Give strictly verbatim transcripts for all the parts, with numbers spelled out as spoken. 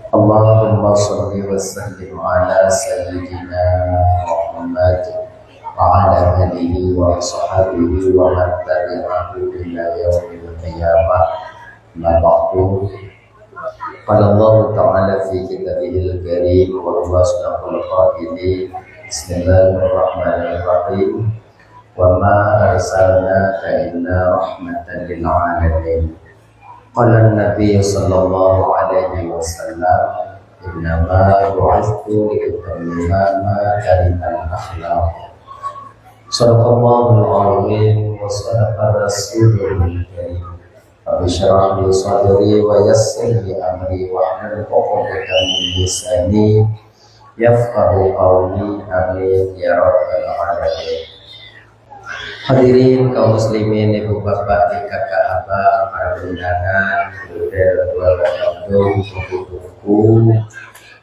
Allahumma shalli wa sallim ala sayyidina Muhammad wa ala alihi wa sahbihi wa man tabi'ahu ila yaumil qiyamah. Amma ba'du. Qala Allahu ta'ala fi kitabihil karim wa huwa asdaqul qailin. Bismillahirrahmanirrahim. Wa ma arsalnaka illa rahmatan lil alamin. Qala Nabi sallallahu alaihi wasallam, "Innama bu'itstu li utammima makarimal akhlaq." Sadaqallahul azim wa sadaqa rasulul karim. Rabbi syrah li sadri wa yassir li amri wahlul 'uqdatam min lisani yafqahu qawli. Amin ya rabbal alamin. Hadirin kaum muslimin, ibu bapak, adik kakak abang, para undangan, gurèe, tuan, teungku,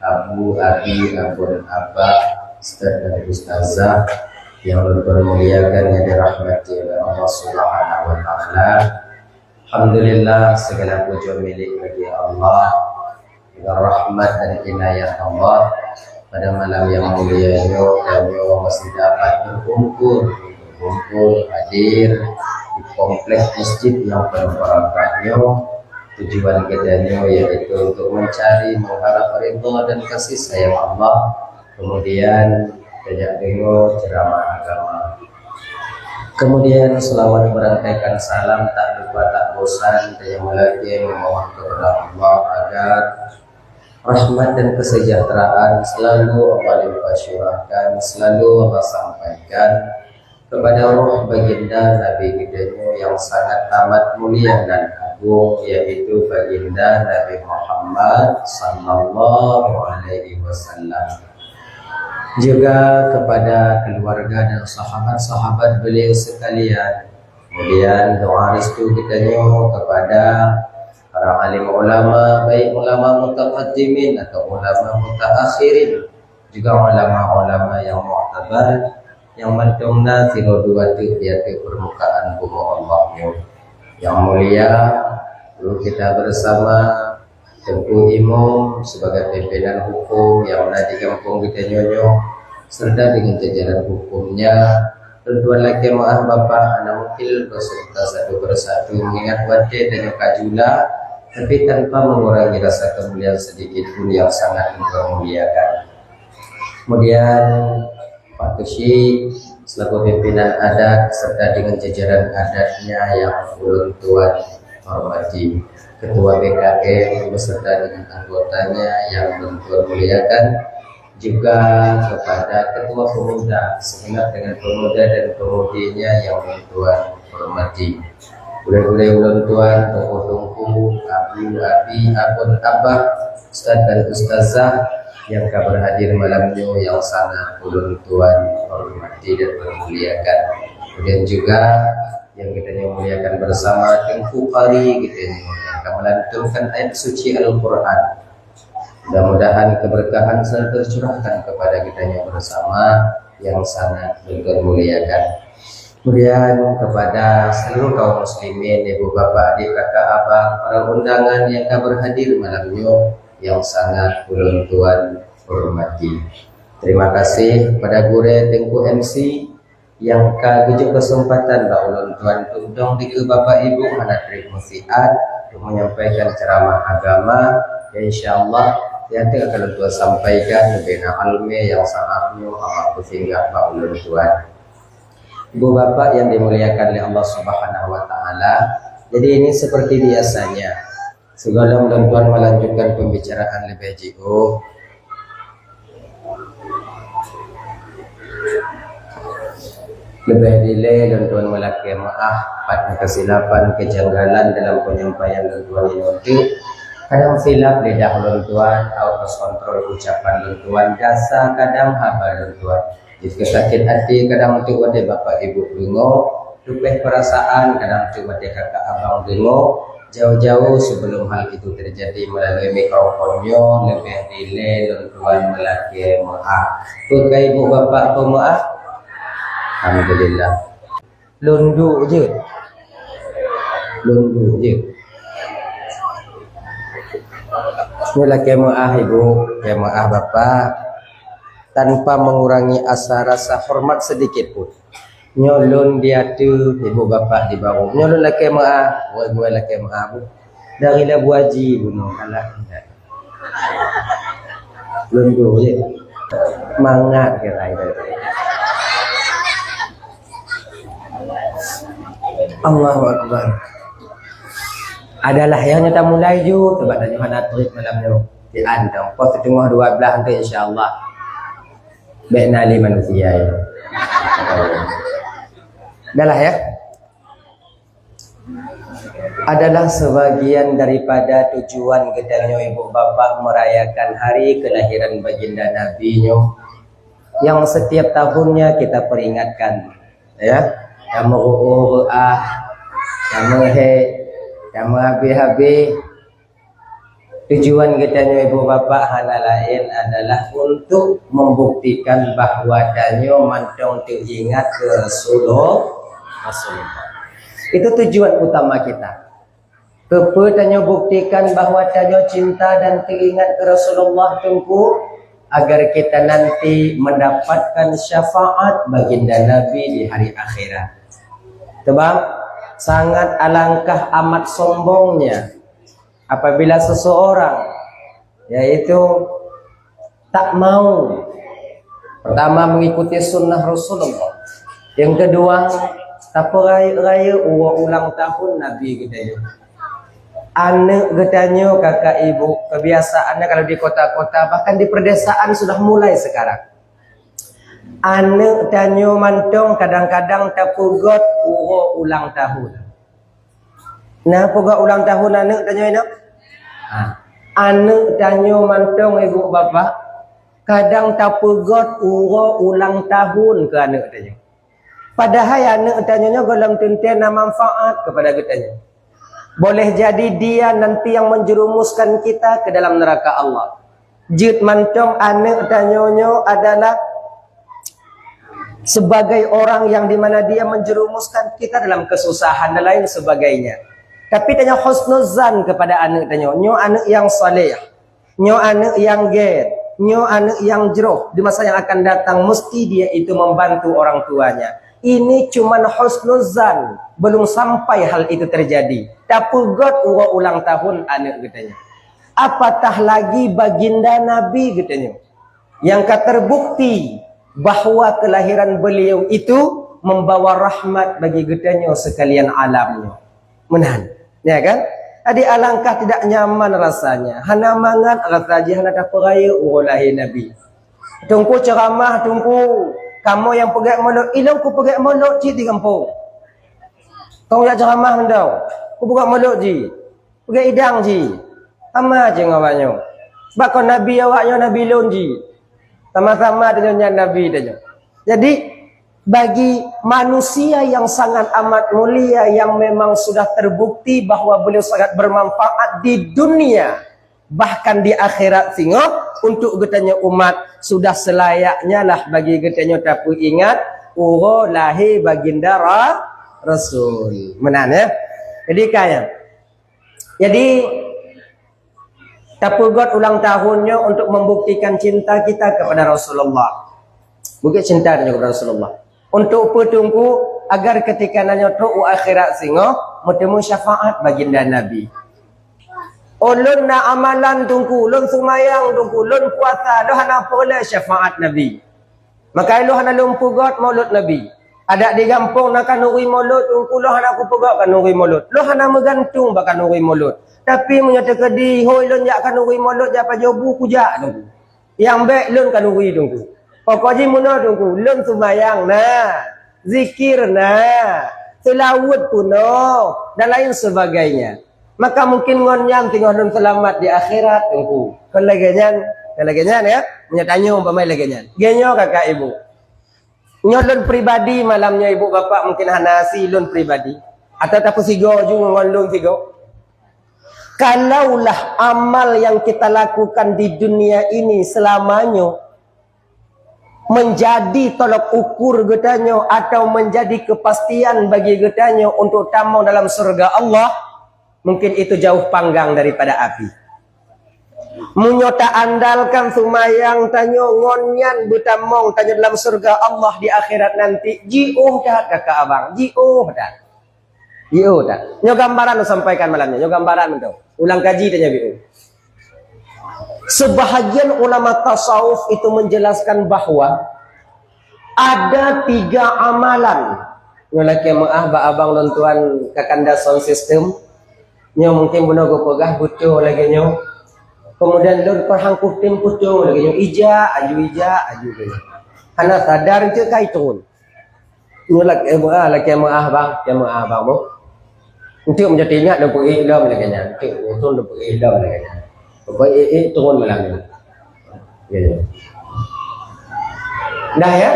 abu, abi, abon, abah, ustaz dan ustazah yang lôn muliakan, yang dirahmati oleh Allah Subhanahu wa taala. Alhamdulillah, segala puji milik bagi Allah. Dengan rahmat dan inayah Allah, pada malam yang mulia nyoe, tanyoe masih dapat berkumpul, berkumpul hadir di kompleks masjid yang penuh barakah nyoe. Tujuan kita nyoe yaitu untuk mencari, mengharap ridha dan kasih sayang Allah. Kemudian, tajak deungoe ceramah agama. Kemudian, selawat meurangkaikan salam, tak lupa, tak bosan, tajak meulakée memohon kepada Allah agar rahmat dan kesejahteraan selalu Allah limpah curahkan, selalu Allah sampaikan kepada roh baginda Nabi geutanyoe yang sangat amat mulia dan agung, yaitu baginda Nabi Muhammad sallallahu alaihi wasallam. Juga kepada keluarga dan sahabat-sahabat beliau sekalian. Kemudian doa restu geutanyoe kepada para alim ulama, baik ulama mutaqaddimin atau ulama mutaakhirin, juga ulama-ulama yang muktabar, yang mantong na sidroe dua teuk di ateueh permukaan bumoe Allah nyoe. Yang mulia, guru kita bersama, Teungku Imum sebagai pimpinan hukum yang na di gampông geutanyoe nyoe, serta dengan jajaran hukumnya, lôn tuan lakée meu'ah Bapak, hana mungkin lôn peuseubuet satu persatu, mengingat watée tanyoe ka jula, tapi tanpa mengurangi rasa kemuliaan sedikit pun yang sangat lôn muliakan. Kemudian, Pak Keusyi selaku pimpinan adat serta dengan jajaran adatnya yang ulôn tuan hormati, Ketua B K M beserta dengan anggotanya yang ulôn tuan muliakan, juga kepada Ketua Pemuda segenap dengan pemuda dan pemudinya yang ulôn tuan hormati. Gurée-gurée ulôn tuan, teungku-teungku, abi, abi, abon, abah, ustaz dan ustazah yang ka berhadir malam nyoe yang sangat ulôn tuan hormati dan muliakan. Kemudian juga yang geutanyoe muliakan bersama Teungku Qari geutanyoe yang ka melantunkan ayat suci Al-Quran. Mudah-mudahan keberkahan selalu tercurahkan kepada geutanyoe bersama yang sangat ulôn muliakan. Kemudian kepada seluruh kaum muslimin, ibu bapak, adik kakak abang, para undangan yang ka berhadir malam nyoe yang sangat ulôn tuan hormati. Terima kasih kepada gurée Teungku M C yang ka geujok kesempatan bak ulôn tuan untuk dong dikeue bapak ibu hana treb meusiat untuk menyampaikan ceramah agama. Dan insyaallah, nyang teuk akan ulôn tuan sampaikan leubeh na almé yang sangat nyoe amat peusinggah bak ulôn tuan. Ibu bapak yang dimuliakan oleh Allah Subhanahu wa taala, jadi ini seperti biasanya, sebelum ulôn tuan melanjutkan pembicaraan leubeh jiôh, leubeh dilée ulôn tuan meulakée meu'ah pat keusilapan, kejanggalan dalam penyampaian ulôn tuan nyoe teuk. Kadang silap lidah ulôn tuan, out of control ucapan ulôn tuan, gasa kadang haba ulôn tuan. Jeuet keu sakét até kadang teuk watée bapak ibu deungoe, leubeh peurasaan kadang teuk watée kakak abang deungoe. Jauh-jauh sebelum hal itu terjadi, melalui mikrofon nyoe leubeh dilée lôn tuan meulakée meu'ah. Peue ka ibu bapak peumeu'ah? Alhamdulillah. Lôn duek jeuet. Lôn duek jeuet. Nyoe lakée meu'ah ibu, lakée meu'ah bapak, tanpa mengurangi asa rasa hormat sedikit pun. Nyoe lôn di ateueh, ibu bapak di bawah. Nyoe lôn lakée meu'ah, wai-wai lakée meu'ah bu. Dari Labuaji bunoe, alah. Lôn dua je. Mangat ke lain. Allahu Akbar. Adalah yang nyata mulai ju, sebab dah Yohana trip malam nyoe. Di an dong, pos setengah dua belas nanti insya-Allah. Baik nali manusia ya. Adalah ya. Adalah sebagian daripada tujuan geutanyoe ibu bapak merayakan hari kelahiran baginda Nabi nyoe, yang setiap tahunnya kita peringatkan, ya. Tameu'u'uh reu'ah, tameuhek, tameuhabéh-habéh. Tujuan geutanyoe ibu bapak hana laén adalah untuk membuktikan bahwa tanyoe mantong teuingat keu Rasulullah. Rasulullah. Itu tujuan utama kita. Keupeue tanyoe buktikan bahwa tanyoe cinta dan teuingat keu Rasulullah Teungku? Agar kita nanti mendapatkan syafaat baginda Nabi di hari akhirat. Sebab sangat alangkah amat sombongnya apabila seseorang, yaitu tak mau, pertama, mengikuti sunnah Rasulullah, yang kedua, tapeurayeuk-rayeuk uroe ulang tahun Nabi geutanyoe. Aneuk geutanyoe, kakak ibu, kebiasaannya kalau di kota-kota, bahkan di perdesaan sudah mulai sekarang. Aneuk tanyoe mantong kadang-kadang tapeugot uroe ulang tahun. Na peugot ulang tahun aneuk tanyoe nyoe? Ha. Aneuk tanyoe mantong ibu bapak, kadang tapeugot uroe ulang tahun keu aneuk tanyoe. Padahai aneuk tanyoe nyoe gohlom teuntée na manfaat kepada geutanyoe. Boleh jadi dia nanti yang menjerumuskan kita ke dalam neraka Allah. Jeuet mantong aneuk tanyoe nyoe adalah sebagai orang yang di mana dia menjerumuskan kita dalam kesusahan dan lain sebagainya. Tapi tanyoe husnuzan kepada aneuk tanyoe. Nyoe aneuk yang saleh. Nyoe aneuk yang gét. Nyoe aneuk yang jroh. Di masa yang akan datang, mesti dia itu membantu orang tuanya. Ini cuman husnuzan. Belum sampai hal itu terjadi. Tapeugot uroe ulang tahun aneuk geutanyoe. Apatah lagi baginda Nabi geutanyoe. Nyang ka terbukti bahwa kelahiran beliau itu membawa rahmat bagi geutanyoe sekalian alam nyoe. Meunan, ya kan? Jadi alangkah tidak nyaman rasanya. Hana mangat rasa jih, hana tapeurayeuk uroe lahé Nabi. Teungku ceramah, Teungku, kamoe nyang peugét mulod, ilôn kupeugét mulod cit di gampông. Kong jak ceramah mantong, kupeugét mulod jih. Peugét idang jih. Sama jih ngon awak nyoe. Sebab kon nabi awak nyoe nabi lôn jih. Sama-sama tanyoe nyan nabi tanyoe. Jadi, bagi manusia yang sangat amat mulia, yang memang sudah terbukti bahwa beliau sangat bermanfaat di dunia, bahkan di akhirat singoh, untuk geutanyoe umat, sudah selayaknya lah bagi geutanyoe tapeuingat uroe lahé baginda Ra-, Rasul. Meunan, ya. Jadi, kaya. Jadi, tapeugot ulang tahun nyoe untuk membuktikan cinta kita kepada Rasulullah. Bukti cinta kita kepada Rasulullah. Untuk peue Teungku, agar ketika tanyoe trok u akhirat singoh, meuteumé syafaat baginda Nabi. Ulôn na amalan Teungku, lôn seumayang Teungku, lôn puasa, lôn hana peureulée syafaat Nabi. Maka lôn hana lôn peugot mulod Nabi. Adak di gampông na khanuri mulod, Teungku, lôn hana kupeugot khanuri mulod. Lôn hana meugantung bak khanuri mulod. Tapi meunyoe teukeudi hôi lôn jak khanuri mulod, jak pajoh bu, kujak Teungku. Nyang bék lôn khanuri Teungku. Pokok jih meunoe Teungku, lôn seumayang na, zikir na, seulaweuet peunoh, dan lain sebagainya. Maka mungkin ngon nyan teungoh lôn seulamat di akhirat Teungku. Kon lagée nyan, kon lagée nyan ya. Meunyoe tanyoe umpama lagée nyan. Lagée nyoe kakak ibu. Nyoe lôn pribadi malam nyoe ibu bapak mungkin hana asi lôn pribadi. Atau tapeusigoe ju ngon lôn sigoe. Kalaulah amal yang kita lakukan di dunia ini selama nyoe menjadi tolok ukur geutanyoe atau menjadi kepastian bagi geutanyoe untuk tamong dalam syurga Allah, mungkin itu jauh panggang daripada api. Meunyoe taandalkan seumayang tanyoe ngon nyan beutamong tanyoe dalam syeuruga Allah di akhirat nanti, jiôh that kakak abang, jiôh that. Jiôh that. Nyoe gambaran sampaikan malam nyoe, nyoe gambaran tu. Ulang kaji tanyoe biôh. Sebahagian ulama tasawuf itu menjelaskan bahwa ada tiga amalan. Nyoe lakée meuáh bak abang lôn tuan Kakanda Sound System. Nyoe mungkin bunoe geupeugah beutôi lagée nyoe. Kemudian lôn peuhangkuh tem beutôi lagée nyoe. Ija, aju ija, aju ija. Hana sadar cit kai turun. Nyoe lakée meuáh, lakée meuáh bang, lakée meuáh bang bu. Enteuk meunyoe teuingat lôn peuék lom lagée nyan. Enteuk utung lôn peuék lom lagée nyan. Peuék ék turun malam nyoe. Ya, ya. Dah ya?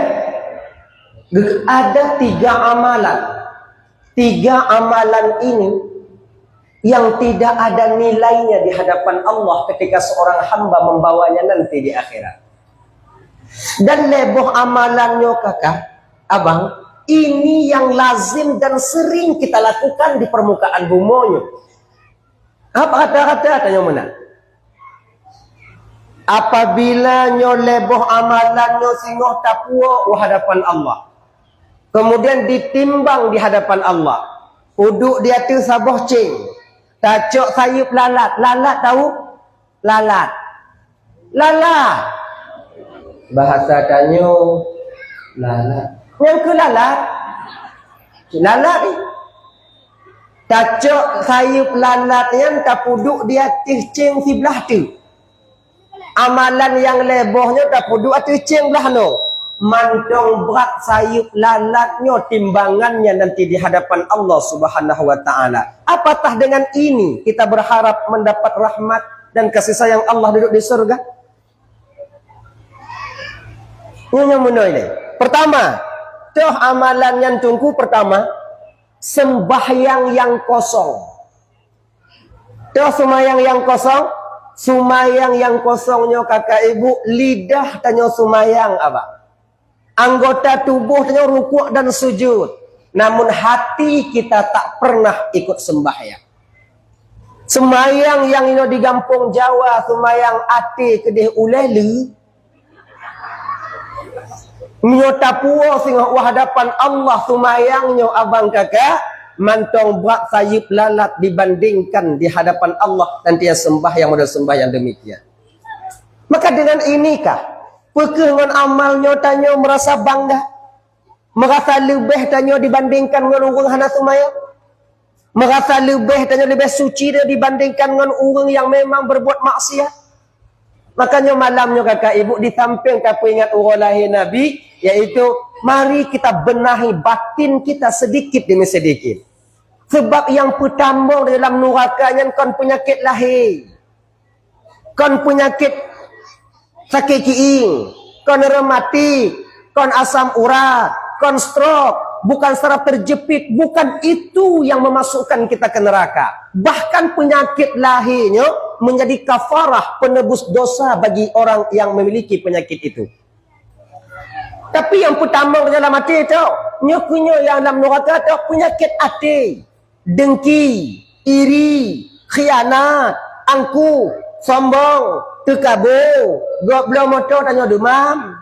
Ada tiga amalan. Tiga amalan ini yang tidak ada nilainya di hadapan Allah ketika seorang hamba membawanya nanti di akhirat. Dan lhée boh amalan nyoe kakak, abang, ini yang lazim dan sering kita lakukan di permukaan bumoe nyoe. Apa rata-rata tanyoe meunan? Apabila nyoe lhée boh amalan nyoe singoh tapuwoe u hadapan Allah, kemudian ditimbang di hadapan Allah, uduk di ateueh saboh céng, tacok sayeuep lalat, lalat tahu? Lalat. Lalat. Bahasa tanyoe, lalat. Nyang keu lalat? Lalat ni. Tacok sayeuep lalat nyan tapuduk di ateueh céng siblah teuk. Amalan nyang lhée boh nyoe tapuduk ateueh céng blah noe. Mantong brat sayeuep lalat nyoe timbangannya nanti di hadapan Allah Subhanahu wa Ta'ala. Apatah dengan ini kita berharap mendapat rahmat dan kasih sayang Allah duduk di syurga? Nyoe nyang meunoe lé. Pertama, toh amalan nyan teungku pertama, sembahyang nyang kosong. Toh seumayang nyang kosong, seumayang nyang kosong nyoe kakak ibu, lidah tanyoe seumayang abang. Anggota tuboh tanyoe rukuk dan sujud, namun hati kita tak pernah ikut sembahyang. Seumayang nyang inoe di gampông Jawa, seumayang até keudeh ulée le. Meunyoe tapuwoe singoh u hadapan Allah seumayang nyoe abang kakak, mantong brat sayeuep lalat dibandingkan di hadapan Allah dan dia seumayang model seumayang demikian. Maka dengan inikah, peukeuh ngon amal nyoe tanyoe meurasa bangga? Meurasa leubeh tanyoe dibandingkan ngon ureuëng hana seumayang? Meurasa leubeh tanyoe leubeh suci dibandingkan ngon ureuëng nyang memang berbuat maksiat? Makanya malam nyoe kakak ibu di samping tapeuingat uroe lahé Nabi, yaitu mari kita benahi batin kita sedikit demi sedikit. Sebab nyang peutamong dalam nuraka nyan kon peunyakét lahé. Kon peunyakét sakét kiéng, kon rematik, kon asam urat, kon stroke, bukan secara terjepit, bukan itu yang memasukkan kita ke neraka. Bahkan peunyakét lahé nyoe menjadi kafarah penebus dosa bagi orang yang memiliki penyakit itu. Tapi nyang peutamong dalam até tu, nyoe keuh nyoe nyang lam nuraka tu peunyakét até. Dengki, iri, khianat, angkuh, sombong, teukabo, gob bloe moto tanyoe deumam,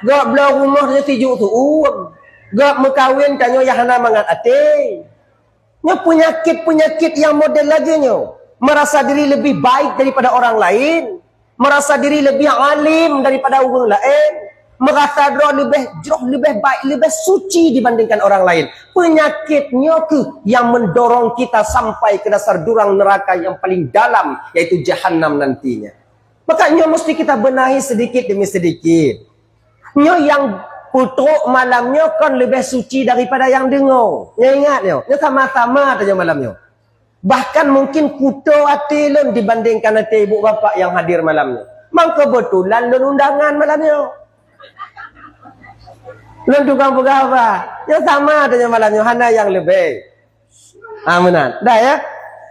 gob bloe rumoh tanyoe sijuek seuuem, gob meukawen tanyoe nyang hana mangat até. Nyoe peunyakét-peunyakét nyang model lagée nyoe, merasa diri lebih baik daripada orang lain, merasa diri lebih alim daripada ureuëng laén, merasa droe leubeh jroh, leubeh baik, leubeh suci dibandingkan orang lain. Peunyakét nyoe keuh nyang mendorong kita sampai ke dasar jurang neraka yang paling dalam, yaitu jahanam nantinya. Maka nyoe mesti kita benahi sedikit demi sedikit. Nyoe nyang peutrok malam nyoe kon leubeh suci daripada nyang deungoe. Nyoe ingat nyoe, nyoe sama-sama tanyoe malam nyoe. Bahkan mungkin kuto até lôn dibandingkan até ibu bapak nyang hadir malam nyoe. Mang keubeutulan lôn undangan malam nyoe. Lôn tukang peugah haba. Nyoe sama tanyoe malam nyoe, hana nyang leubeh. Ah, meunan. Dah ya.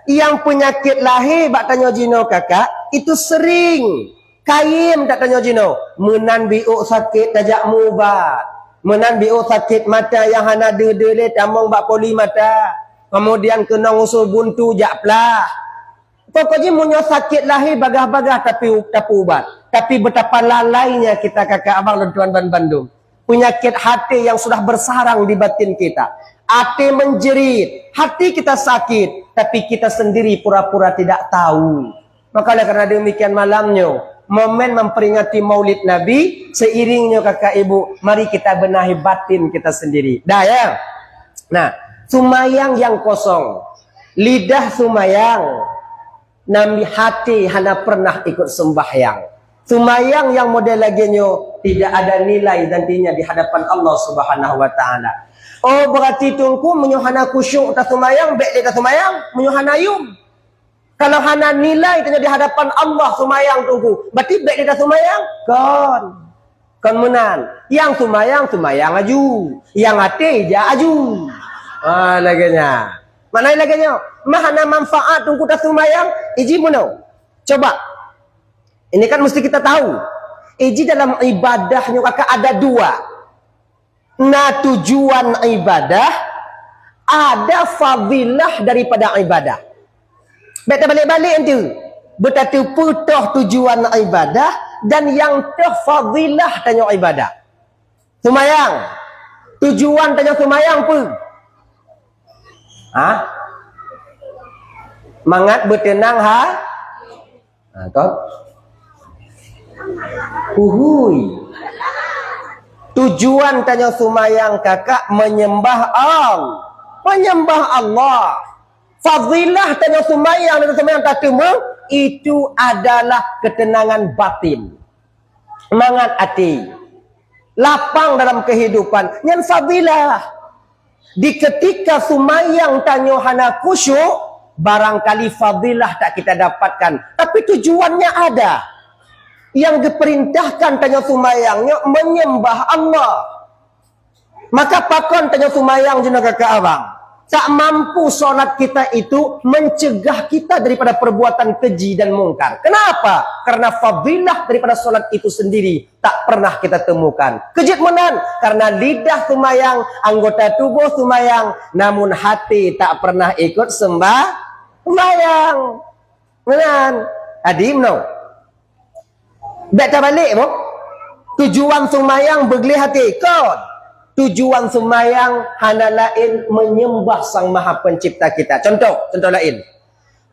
Yang penyakit lahé bak tanyoe jinoe kakak, itu sering. Kayém that tanyoe jinoe. Meunan biôk sakét tajak mubat. Meunan biôk sakét mata nyang hana deuh-deuh lé tamong bak poli mata. Kemudian keunong usul buntu jak plah. Pokoknya meunyoe sakét lahé bagah-bagah tapi tapeuubat. Tapi betapa lalainya kita kakak abang lôn tuan ban bandum. Penyakit hati yang sudah bersarang di batin kita. Hati menjerit, hati kita sakit, tapi kita sendiri pura-pura tidak tahu. Maka oleh karena demikian malam nyoe, momen memperingati Maulid Nabi, seiring nyoe kakak ibu, mari kita benahi batin kita sendiri. Dah ya? Nah, sumayang yang kosong, lidah sumayang, nami hati hana pernah ikut sembahyang. Sumayang yang model lagée nyoe tidak ada nilai nantinya di hadapan Allah Subhanahu wa taala. Oh, berarti teungku meunyoe hana khusyuk tasumayang, bék lé tasumayang, meunyoe hana yum. Kalau hana nilai tanyoe di hadapan Allah sumayang teungku, berarti bék lé tasumayang? Kon. Kon meunan. Nyang sumayang, sumayang aju. Nyang até, jak aju. Ha, lagée nyan. Maknanya lagée nyoe, mah hana manfaat teungku tasumayang, iji meunoe. Coba. Ini kan mesti kita tahu. Iji dalam ibadah nyoe kakak ada dua. Na tujuan ibadah, ada fadilah daripada ibadah. Bék tabalik-balik nanti. Beutateupeue toh tujuan ibadah dan nyang toh fadilah tanyoe ibadah. Sumayang. Tujuan tanyoe sumayang peue? Ha? Mangat beuteunang ha? Ha, kon? Uhui. Tujuan tanyoe sumayang kakak menyembah Allah. Menyembah Allah. Fadilah tanyoe sumayang dan sumayang tateumé itu adalah ketenangan batin. Mangat até. Lapang dalam kehidupan. Nyan fadilah. Di ketika sumayang tanyoe hana khusyuk, barangkali fadilah tak kita dapatkan. Tapi tujuannya ada. Yang diperintahkan tanyoe sumayang nyoe menyembah Allah. Maka pakon tanyoe sumayang jinoe kakak abang? Tak mampu solat kita itu mencegah kita daripada perbuatan keji dan mungkar. Kenapa? Karena fadilah daripada solat itu sendiri tak pernah kita temukan. Keujeuet meunan, karena lidah sumayang, anggota tubuh sumayang, namun hati tak pernah ikut sembah-, sumayang. Meunan. Adim no. Bék tabalik, boh. Tujuan sumayang beugleh hati. Kon. Tujuan sumayang hana laén menyembah Sang Maha Pencipta kita. Contoh, contoh laén.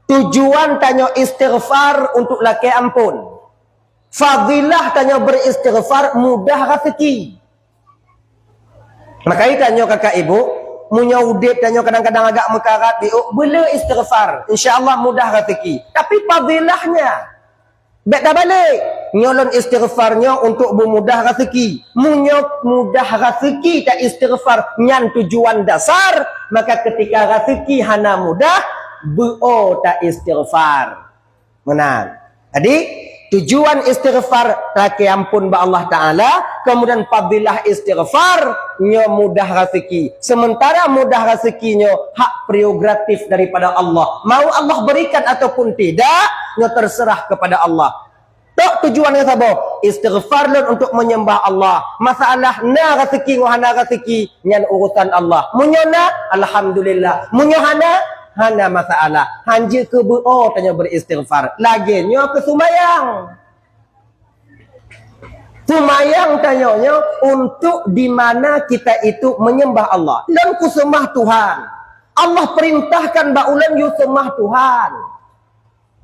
Tujuan tanyoe istighfar untuk lakée ampon. Fadilah tanyoe beristighfar mudah raseuki. Maka tanyoe kakak ibu, meunyoe udeb tanyoe kadang-kadang agak meukarat, biuk, beule istighfar. Insya Allah mudah raseuki. Tapi fadilahnya, bék tabalik. Nyoe lôn istighfar nyoe untuk beumudah raseuki. Meunyoe mudah raseuki ta istighfar, nyan tujuan dasar, maka ketika raseuki hana mudah, beuo ta istighfar. Meunan. Jadi, tujuan istighfar lakée ampon bak Allah Taala, kemudian fadilah istighfar nyoe mudah raseuki. Sementara mudah raseuki nyoe hak prerogatif daripada Allah. Mau Allah berikan ataupun tidak, nyoe terserah kepada Allah. Tok tujuan nyang saboh, istighfar lôn untuk menyembah Allah. Masalah na raseuki ngon hana raseuki, nyan urusan Allah. Meunyoe na, alhamdulillah. Meunyoe hana, hana masalah. Hanjeuet keu beuo tanyoe beristighfar. Lagée nyoe keu sumayang. Sumayang tanyoe nyoe untuk di mana kita itu menyembah Allah. Lôn kuseumah Tuhan. Allah perintahkan bak ulôn yue seumah Tuhan.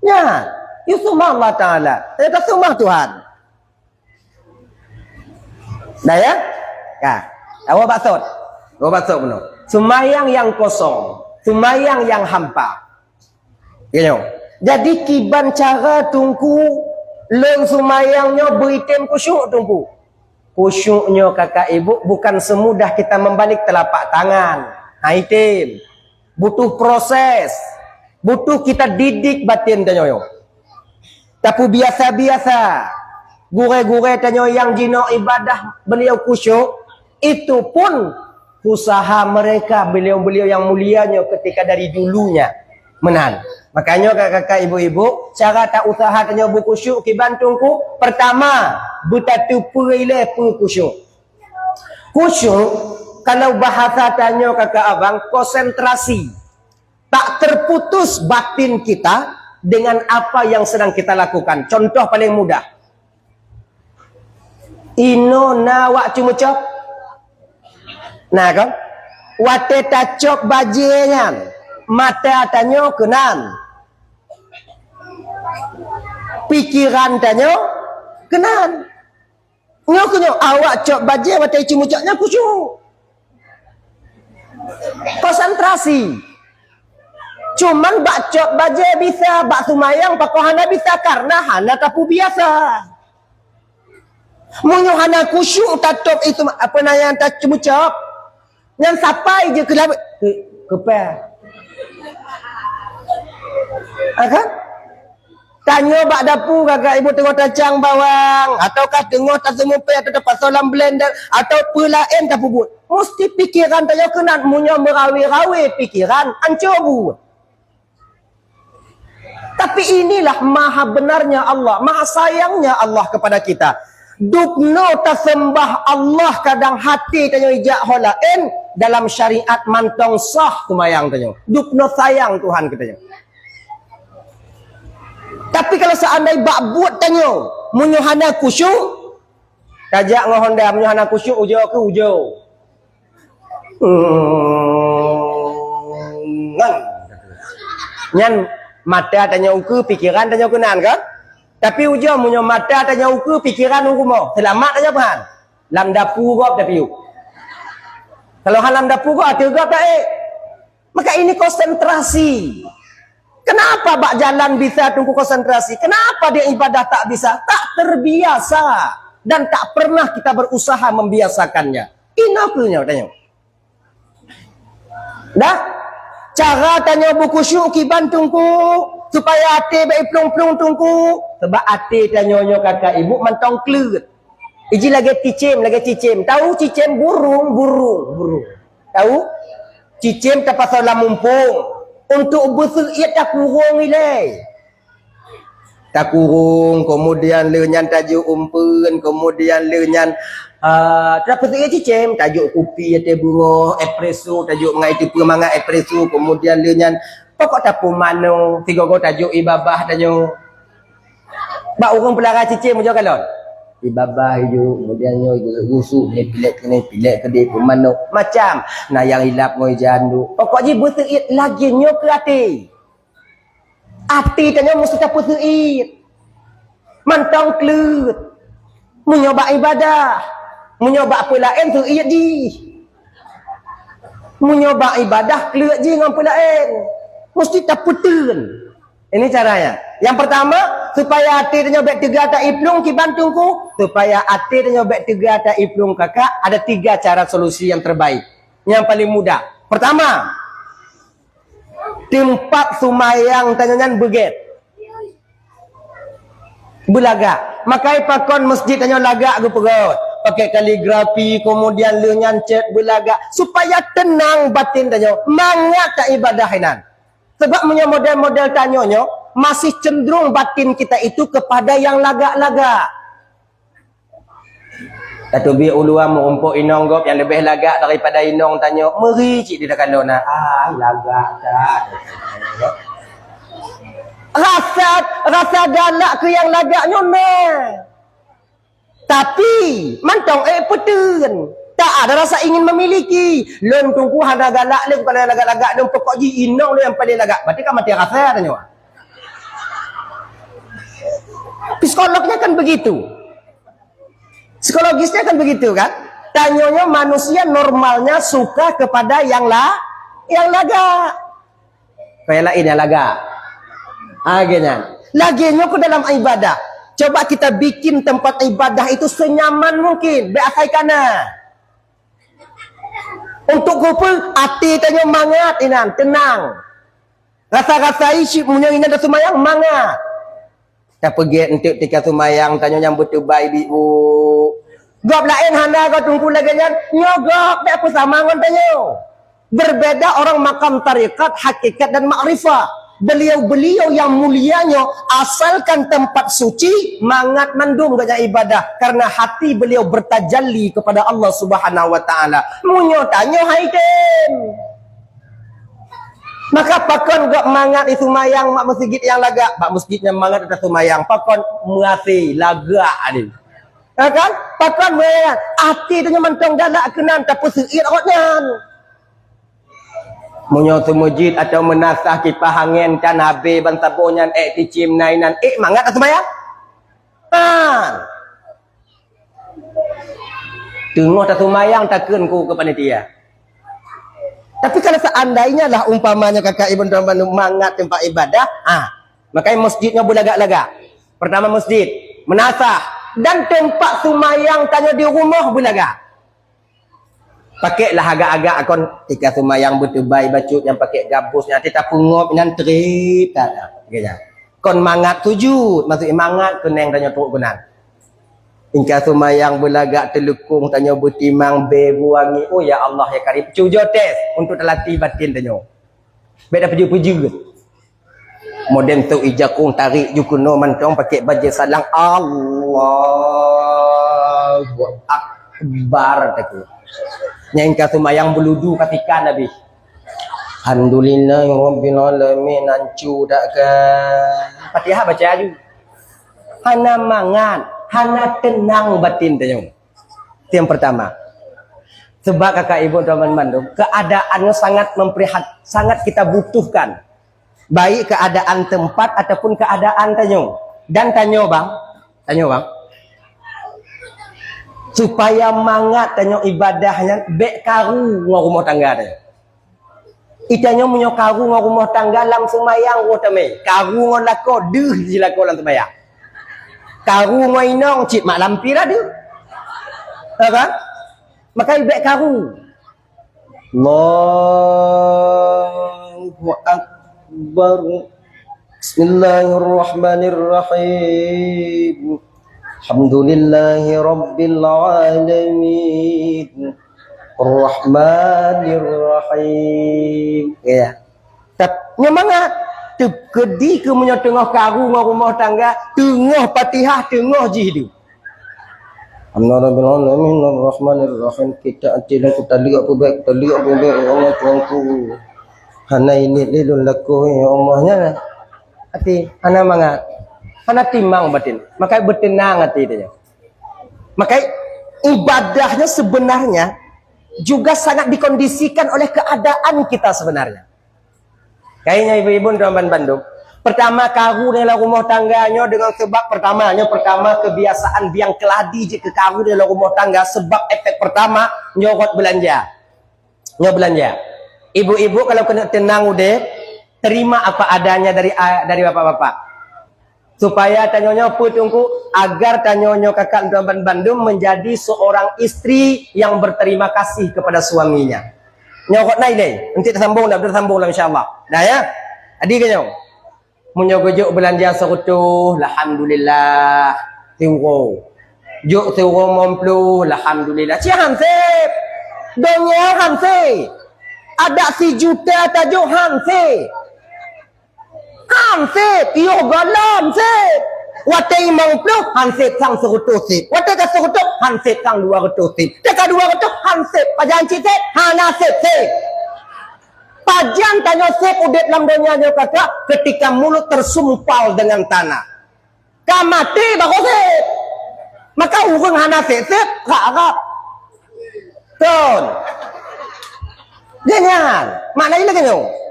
Nyan, yue seumah Allah Taala. Nyata seumah Tuhan. Dah ya? Ka. Awak baksot. Awak baksot bunoe. Sumayang nyang kosong, sumayang nyang hampa. Ya, nyoe. Jadi kiban cara teungku lôn sumayang nyoe beuitem khusyuk teungku. Khusyuk nyoe kakak ibu bukan semudah kita membalik telapak tangan. Ha, item. Butuh proses. Butuh kita didik batin tanyoe. Tapeubiasa-biasa. Gurée-gurée tanyoe nyang jinoe ibadah beliau khusyuk, itu pun usaha mereka beliau-beliau yang mulia nyoe ketika dari dulunya. Meunan. Makanya kakak-kakak, ibu-ibu, cara ta usaha tanyoe beukhusyuk kiban teungku. Pertama, beutateupeue ilée peue khusyuk. Khusyuk, kalau bahasa tanyoe kakak abang, konsentrasi. Tak terputus batin kita dengan apa yang sedang kita lakukan. Contoh paling mudah. Inoe na wak ceumeucok? Na kan? Watée tacok bajée nyan, mata tanyoe keunan. Pikiran tanyoe keunan. Nyoe keuh nyoe, awak cok bajée watée ceumeucok nyan khusyuk. Konsentrasi. Cuman bak cok bajée bisa, bak seumayang pakon hana bisa, karena hana tapeubiasa. Meunyoe hana khusyuk tatôb itu, apa na nyang taceumeucok, nyan sapai je keu labeuet. Keu-, keupée. Ha kan? Tanyoe bak dapu, kakak ibu teungoh tacang bawang, ataukah teungoh taseumupée atau tapasoe lam blender, atau peue laén tapeubuet. Musti pikiran tanyoe keunan, meunyoe meurawe-rawe pikiran, ancô buet. Tapi inilah maha benarnya Allah, maha sayangnya Allah kepada kita. Dubnoe taseumbah Allah kadang até tanyoe ijak ho laén, dalam syariat mantong sah seumayang tanyoe. Dubnoe sayang Tuhan keu tanyoe. Tapi kalau seandai bak buet tanyoe, meunyoe hana khusyuk, tajak ngon honda, meunyoe hana khusyuk, ujoe keu ujoe. Hmm, ngon. Nyan mata tanyoe ukeue, pikiran tanyoe keunan kan? Tapi ujoe meunyoe mata tanyoe ukeue, pikiran u rumoh, seulamat tanyoe peue han? Lam dapu gob tapi u. Kalau hana lam dapu gob, ateueh gob taék. Maka ini konsentrasi. Kenapa bak jalan bisa teungku konsentrasi? Kenapa di ibadah tak bisa? Tak terbiasa dan tak pernah kita berusaha membiasakannya. Inoe keuh nyoe tanyoe. Dah? Cara tanyoe beukhusyuk kiban teungku, supaya até bèk iplueng-plueng teungku. Sebab até tanyoe nyoe kakak ibu mantong kleuet. Iji lagèe cicém, lagèe cicém. Tahu cicém? Burung, burung, burung. Tahu? Cicém tapasoe lam muphom. Untuk beuseuiet takurong ilèe. Takurong, kemudian lheueh nyan tajok umpeuen, kemudian lheueh nyan, ah, tapeuseuiet cicém, tajok kupi até beungoh, espresso, tajok mangat itu peue mangat espresso, kemudian lheueh nyan pokok tapeumanö, sigoe-goe tajok ie babah tanyoe. Bak ureueng peulara cicém meujok kalon. Ie babah ijok, kemudian nyoe gusok, nyoe pilek keunoe, pilek keudeh, peumanö, macam. Na nyang ilap ngon ija anduk. Pokok jih beuseuiet lagèe nyoe keu até. Até tanyoe meusti tapeuseuiet. Mantong kleuet. Meunyoe bak ibadah, meunyoe bak peue laén seuiet jih. Meunyoe bak ibadah kleuet jih ngon peue laén, meusti tapeuteun. Ini caranya. Yang pertama, supaya até tanyoe bèk teuga taiplueng kiban teungku, supaya até tanyoe bèk teuga taiplueng kakak, ada tiga cara solusi yang terbaik. Yang paling mudah. Pertama, teumpat seumayang tanyoe nyan beugèt. Beulagak. Makai pakon masjid tanyoe lagak geupeugöt. Pakai kaligrafi, kemudian lheueh nyan cèt beulagak. Supaya teunang batin tanyoe, mangat taibadah inan. Sebab meunyoe model-model tanyoe nyoe, masih cenderung batin kita itu kepada yang lagak-lagak. Tateubiet u luwa meurumpok inong gob nyang leubeh lagak daripada inong tanyoe, meuri cit di takalon na. Ah, lagak that. Rasa, rasa galak keu nyang lagak nyoe na. Tapi, mantong ék peuteun. Tak ada rasa ingin memiliki. Lôn teungku hana galak lé, bukan lagak-lagak lôn, pokok jih inong lôn nyang paleng lagak. Berarti kan mati rasa tanyoe. Psikolognya kan begitu. Psikologisnya kan begitu kan? Tanyoe nyoe manusia normalnya suka kepada yang la-, yang lagak. Kaya laén nyang lagak. Ha, lagèe nyan. Lagèe nyoe keuh dalam ibadah. Coba kita bikin tempat ibadah itu senyaman mungkin. Bèk asai ka na. Untuk keupeue? Até tanyoe mangat inan, teunang. Rasa-rasai cit meunyoe inan taseumayang mangat. Tapeugèt eunteuk tika seumayang tanyoe nyang beuteubai biôh. Gob laén hana gob teungku lagèe nyan, nyoe gob bèk peusama ngon tanyoe. Berbeda orang makam tarekat, hakikat dan makrifah. Beliau-beliau yang mulia nyoe asalkan tempat suci, mangat mandum gobnyan ibadah karena hati beliau bertajalli kepada Allah Subhanahu wa Taala. Meunyoe tanyoe hai tem. Maka pakon gop mangat di seumayang mak meuseujid nyang lagak, bak meuseujid nyang mangat ata seumayang, pakon meuhasé lagak ade. Ya kan? Pakon meuhasé, até tanyoe mantong galak keunan tapeuseuit awak nyan. Meunyoe seumeujid atawa meunasah kipah angén tan habéh ban saboh nyan ék cicém nainan, ék mangat taseumayang? Kan? Teungoh taseumayang takheun ku keu panitia. Tapi kalau seandainya lah umpamanya kakak ibu tuan mangat teumpat ibadah, ah, makanya masjid nyoe beulagak-lagak. Pertama masjid, meunasah, dan teumpat seumayang tanyoe di rumoh beulagak. Pakeklah agak-agak kon tika seumayang beuteubai bacut nyang pakek gabus nyang teuta peungop nyan trip that. Kon mangat sujud, maksud mangat keuneng tanyoe trok keunan. Inka seumayang beulagak teuleukong tanyoe beutimang bée buangi. Oh ya Allah ya Karim, cujo tes untuk talati batin tanyoe. Beda peujeuet-peujeuet. Modern tu ija kong tarik ju keunoe mantong pakai bajée salang. Allahu Akbar takheun. Nyang ka seumayang beuludu ka tikan habéh. Alhamdulillahirabbil alamin, ancu dak ka. Fatihah baca aju. Hana mangat, hana tenang batin tanyoe. Itu yang pertama. Sebab kakak ibu teman mandum, keadaan sangat memprihat, sangat kita butuhkan. Baik keadaan tempat ataupun keadaan tanyoe. Dan tanyoe bang, tanyoe bang. Supaya mangat tanyoe ibadahnya bek karu ngon rumah tangga tanyoe. Itanyoe meunyoe karu ngon rumoh tangga lam seumayang roh tamé. Karu ngon lakoe deuh jilakoe lam seumayang. Karu ngon inong cit mak lampir deuh. Ha kan? Maka ibek karu. Allahu Akbar. Bismillahirrahmanirrahim. Alhamdulillahi rabbil alamin. Rahmanir Rahim. Ya. Tap, nyoe mangat. Teukeudi keu meunyoe teungoh karu ngon rumoh tangga, teungoh Fatihah, teungoh jih deuh. Alhamdulillahirabbil alamin, arrahmanir rahim. Kita ati dan kita lihat pubek, kita lihat pubek, ya Allah Tuhanku. Hana ini lilun lakuh, ya Allah, nya. Ati, hana mangat. Hana timang batin. Maka bertenang ati dia. Maka ibadahnya sebenarnya juga sangat dikondisikan oleh keadaan kita sebenarnya. Kayaknya ibu-ibu dan bandum. Pertama, karu dalam rumah tangga nyoe dengan sebab pertama, nyoe pertama kebiasaan biang keladi jih keu karu dalam rumah tangga sebab efek pertama nyoe rot belanja. Nyoe belanja. Ibu-ibu kalau kena tenang udeh, terima apa adanya dari dari bapak-bapak. Supaya tanyoe nyoe peue teungku, agar tanyoe nyoe kakak dan bandum menjadi seorang istri yang berterima kasih kepada suaminya. Nyoe kok nai deh, nanti tersambung dah, tersambung lah insya-Allah. Dah ya. Adi ke nyoe. Meunyoe geujok belanja seureutôh, alhamdulillah, siuroe. Jok siuroe lima puluh, alhamdulillah. Cit hansép. Donya hansép. Ada sijuta tajok hansép. Hansép, yoh gohlom sép. Watée limong ploh, hansép sang seureutôh sép. Watée ka seureutôh, hansép sang dua reutôh sép. Tée ka dua reutôh, hansép. Pajan cit sép, hana sép-sép. Pajan tanyoe sép udeb lam donya nyoe kakak, ketika mulut tersumpal dengan tanah. Ka maté baru sép. Maka ureuëng hana sép-sép, hak Arab. Kon. Jangan. Maknanya lagée nyoe.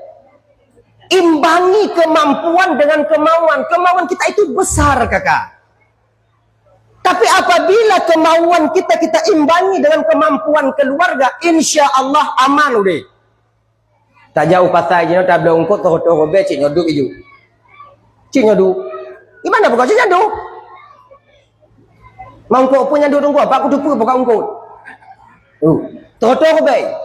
Imbangi kemampuan dengan kemauan. Kemauan kita itu besar, kakak. Tapi apabila kemauan kita, kita imbangi dengan kemampuan keluarga, insya Allah aman udeh. Tajak u pasai jinoe tabloe ungkot, toho-toho rubek, cik nyoe duek iju. Cik nyoe duek. Di mana bukan cik nyoe duek? Mangkok pun nyang duek tunggu, apa aku tupu bukan ungkot. Uh, toho-toho rubek.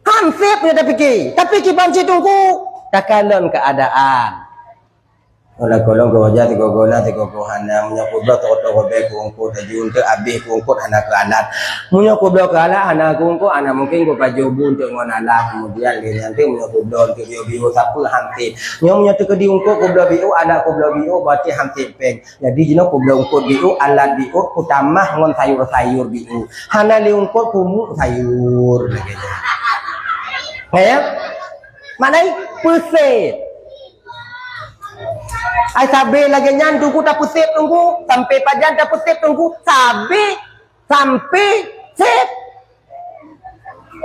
Hansip dia terfikir. Tapi kiban cik tunggu. Takalon keadaan. Olah kolong keu waja sigoe-goe na sigoe-goe hana, meunyoe kubloe toko-toko bèe keu eungkôt laju, eunteuk abéh keu eungkôt hana keu alat. Meunyoe kubloe keu alat hana keu eungkôt, hana mungken kupajoh bu eunteuk ngon alat, kemudian lé nyan teuk meunyoe kubloe eunteuk biôh-biôh sapeue hansip. Nyoe meunyoe teukeudi eungkôt kubloe biôh, alat kubloe biôh, berarti hansip péng. Jadi jinoe kubloe eungkôt biôh, alat biôh, kutamah ngon sayur-sayur biôh. Hana lé eungkôt kumuk sayur lagèe nyan. Ya? Maknanya peusép. Ai sabe lagèe nyan Teungku tapeusép Teungku, sampai pajan tapeusép Teungku, sabe sampai sép.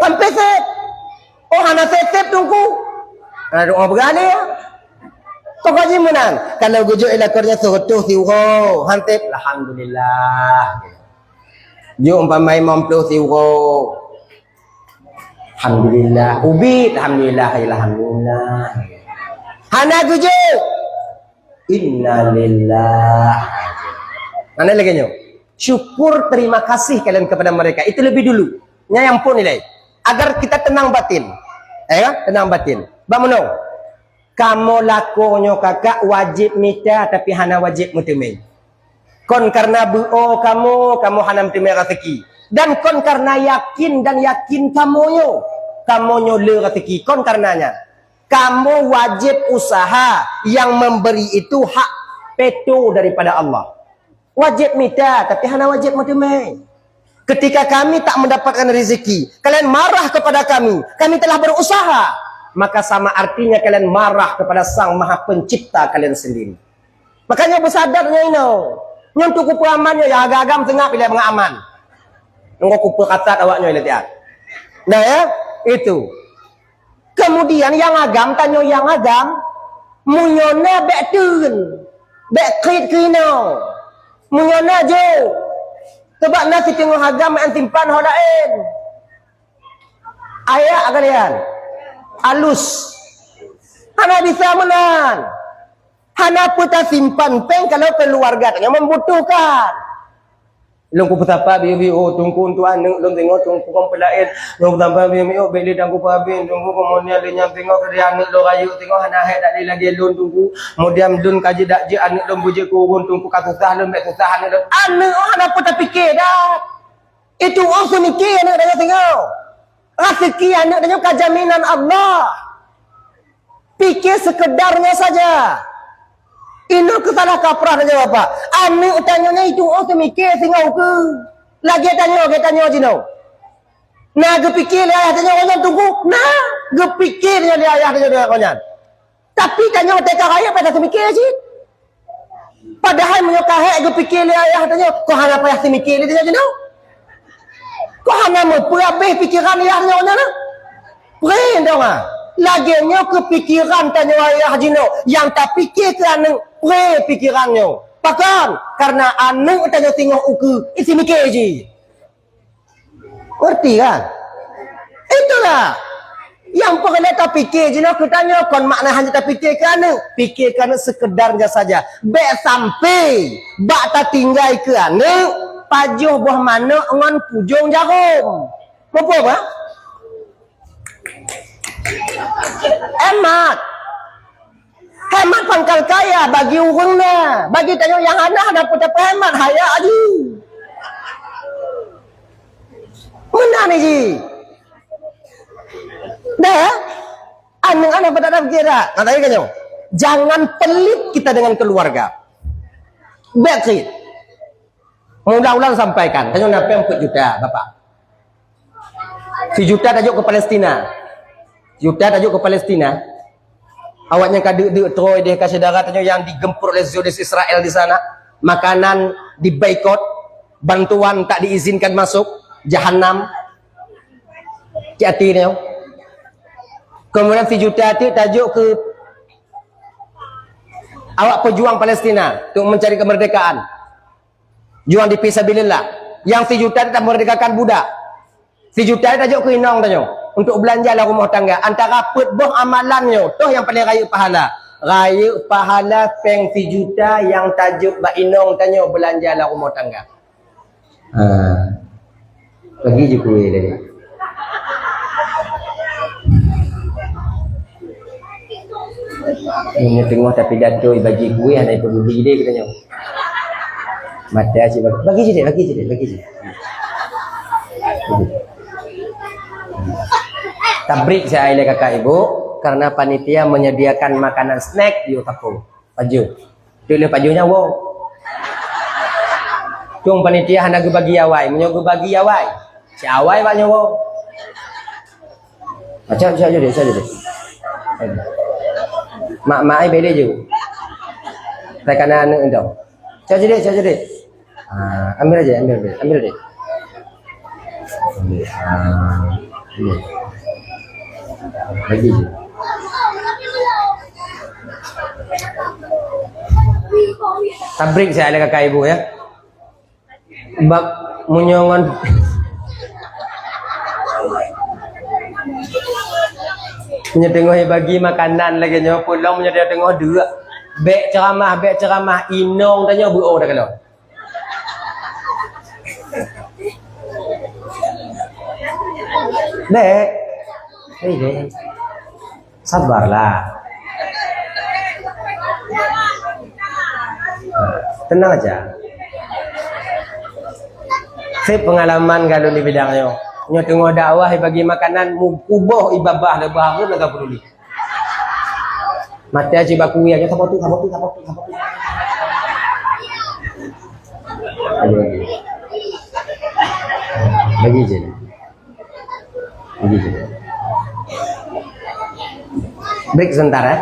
Sampai sép. Oh, hana sép-sép Teungku. Hana doa berani ya. Pokoknya menang. Kalau gujok ilakornya seratus euro, hansép, alhamdulillah. Jok umpama lima puluh euro. Alhamdulillah. Ubit, alhamdulillah, alhamdulillah. Hana gujok. Innalillah. Mana lagi nyo? Syukur, terima kasih kalian kepada mereka. Itu lebih dulu. Nyang pun nilai. Agar kita tenang batin. Ya, tenang batin. Bang Menung. Kamoe lakoe nyoe kakak wajéb mita, tapi hana wajéb meuteumé. Kon kareuna beuo kamoe, kamoe hana meuteumé raseuki. Dan kon kareuna yakin dan yakin kamoe nyoe, kamoe nyoe le raseuki. Kon kareuna nyan, kamoe wajéb usaha, yang memberi itu hak peto daripada Allah. Wajéb mita, tapi hana wajéb meuteumé. Ketika kami tak mendapatkan rezeki, kalian marah kepada kami, kami telah berusaha, maka sama artinya kalian marah kepada Sang Maha Pencipta kalian sendiri. Makanya beusadar nyoe inoe. Nyoe untuk kupeue aman nyoe, ya agam-agam seungab ilèe beungoh aman. Nunggu kupeue kasat awak nyoe ilèe tiat. Nah ya, itu. Kemudian nyang agam, tanyoe nyang agam, meunyoe na bèk teun, bèk kriet keu inoe. Meunyoe na jok, teubak na siteungoh agam nyang simpan ho laén. Ayak kalian, alus. Hana bisa meunan. Hana peue tasimpan péng kalau keuluwarga tanyoe membutuhkan. Lôn kupeusapa biôh-biôh, oh, Teungku, untuk aneuk lôn singoh, Teungku, kon peulaén. Lôn peusapa biôh-biôh, bèk lé Teungku peuhabéh, Teungku, keumudian lé nyan singoh, keudéh aneuk lôn rayeuk singoh, hana hék dak lé lagèe lôn, Teungku. Keumudian lôn ka jeuet dak jeuet aneuk lôn beujeuet keu ureueng, Teungku, ka susah lôn, bèk susah aneuk lôn. Aneuk hana peue tapiké dah. Itu oh seumiké aneuk tanyoe singoh. Raseuki aneuk tanyoe ka jaminan Allah. Pikir sekedarnya saja. Inoe keuh salah kaprah tanyoe Bapak. Aneuk tanyoe nyan itu oh seumiké singoh keuh. Lagèe tanyoe, lagèe tanyoe jinoe. Na geupikir lé ayah tanyoe ngon nyan Teungku? Na, geupikir lé ayah tanyoe ngon nyan. Tapi tanyoe teuka rayeuk pada seumiké cit. Padahai meunyoe ka hék geupikir lé ayah tanyoe, kon hana payah seumiké lé tanyoe jinoe. Kon hana meupeuhabéh pikeran ayah tanyoe nyan. Pré dong ah. Lagèe nyoe keuh pikeran tanyoe ayah jinoe, nyang tapiké keu aneuk, pré pikeran nyoe. Pakon? Kareuna aneuk tanyoe singoh ukeue, isi miké jih. Ngerti kan? Itulah. Nyang peureulèe tapiké jinoe keu tanyoe kon makna hana tapiké keu aneuk. Piké keu aneuk sekedarnya saja. Bèk sampai bak tatinggai keu aneuk pajoh boh manok ngon pujông jarom. Muphom, ha? Hemat. Hemat pangkal kaya bagi ureueng na. Bagi tanyoe nyang hana, hana peue tapeuhemat, haya aju. Meunan jih. Dah, ya? Aneuk-aneuk pada dah kira. Kata dia, jangan pelit kita dengan keluarga. Bèk kriet. Meulang-ulang sampaikan, tanyoe na péng peuet juta, Bapak. Sijuta tajok keu Palestina. Sijuta tajok keu Palestina. Awaknyan ka deuk-deuk troe deh ka syedara tanyoe nyang digempur oleh Zionis Israel di sana. Makanan diboikot, bantuan tak diizinkan masuk, jahanam. Hati-hati tanyoe. Kemudian sijuta tu tajok keu awak pejuang Palestina untuk mencari kemerdekaan. Juang di fisabilillah. Nyang sijuta teuh tamerdekakan budak. Sijuta teuh tajok keu inong tanyoe untuk beulanja lam rumoh tangga. Antara peuet boh amalan nyoe, toh nyang paleng rayeuk pahala. Rayeuk pahala péng sijuta nyang tajok bak inong tanyoe beulanja lam rumoh tangga. Ha. Bagi je kueh tadi. Ini tengok tapi datoi bagi kueh, ada yang peduli deh katanya. Mata cik bagi. Bagi je deh, bagi je deh, bagi je. Tabrik saya ilai kakak ibu karena panitia menyediakan makanan snack di Utapung. Paju. Cok lé paju nyan woe. Cung panitia hana geubagi awai, meunyoe geubagi awai, si awai bak nyoe woe. Macam siap jadi, siap jadi. Mak, mak ai bele ju. Saya kana aneuk dong. Cok jadi, cok jadi. Ah, ambil aja, ambil, ambil, ambil deh. Ambil. Ah, ambil. Bagi je. Tabrik saya ada kakak ibu ya. Bak meunyoe ngon nyeteungoh bagi makanan lagèe nyoe, peulom nyoe teungoh deuk. Bèk ceramah, bèk ceramah, inong tanyoe beuo dah kalau. Bèk. Hei, bèk. Sabarlah. Tenang aja. Saya pengalaman kalau di bidang nyoe. Nyoe teungoh dakwah bagi makanan, mu-, kuboh ibabah le baru nak peduli. Mata cik baku ya, sabar tu, sabar tu, sabar tu, sabar tu. Aduh, aduh. Bagi je. Bagi je. Break sebentar ya.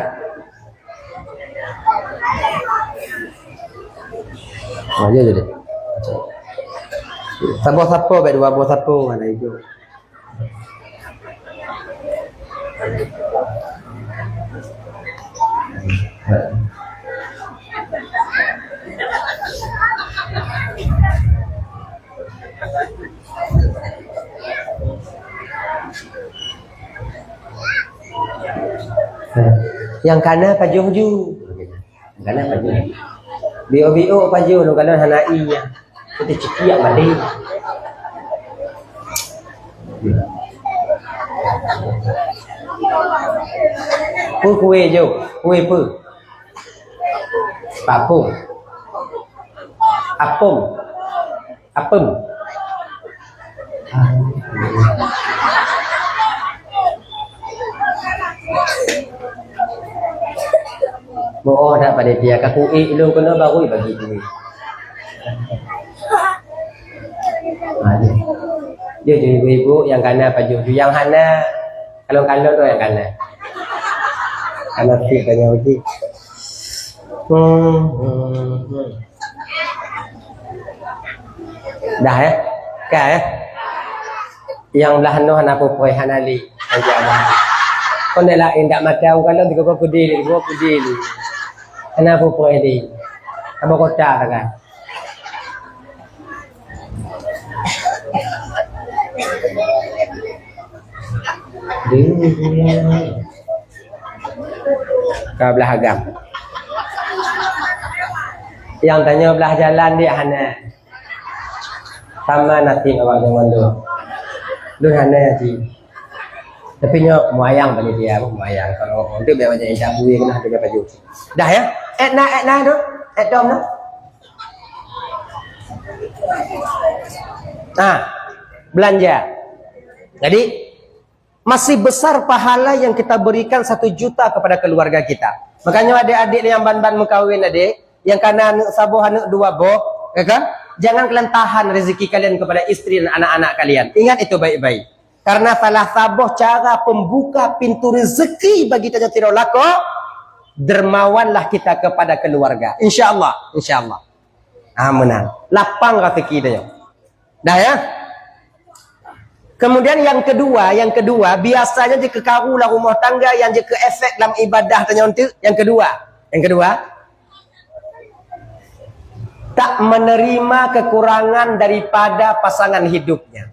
Oh, ya jadi. Sabar sapo, baik dua boh sapo mana itu. Nyang kana pajoh ju. Nyang kana pajoh. Bio-bio pajoh, nyang kana hana i. Kita cekiak mati. Peue kue jo? Kue peue? Papung. Apung. Apem. Boh dak panitia, ka kuék lôn keunoe baru bagi kuék. Ha, dia. Dia tu ibu-ibu nyang kana pajoh ju, nyang hana, kalon-kalon tu nyang kana. Kana sikit tanya uji. Hmm, hmm, hmm. Dah, eh? Ka, eh? Nyang blah noe hana peue-peue, hana lé. Kon dak laén dak mata u kalon tiga puluh kudi lé, dua puluh kudi lé. Hana peue-peue lé. Haba kota takan. Ka blah agam. Nyang tanyoe blah jalan dia hana. Sama nasib awak zaman dulu. Dulu hana sih. Tapi nyoe muayang bagi dia, muayang. Kalau untuk biar macam indah bui kena tu dia baju. Dah ya? Eh nah, eh nah tu. Eh dom tu. Nah, belanja. Jadi masih besar pahala yang kita berikan satu juta kepada keluarga kita. Makanya adik-adik yang ban-ban mengkawin adik, yang kana aneuk saboh aneuk dua boh, ya kan? Jangan kalian tahan rezeki kalian kepada istri dan anak-anak kalian. Ingat itu baik-baik. Karena salah saboh cara pembuka pintu rezeki bagi tanyoe sidroe lakoe, dermawanlah kita kepada keluarga. Insya Allah, insya Allah. Ah, menang. Lapang rezeki tanyoe. Dah ya? Kemudian yang kedua, yang kedua, biasanya jika karu lah rumah tangga yang jika efek dalam ibadah tanyoe tu, yang kedua. Yang kedua, tak menerima kekurangan daripada pasangan hidupnya.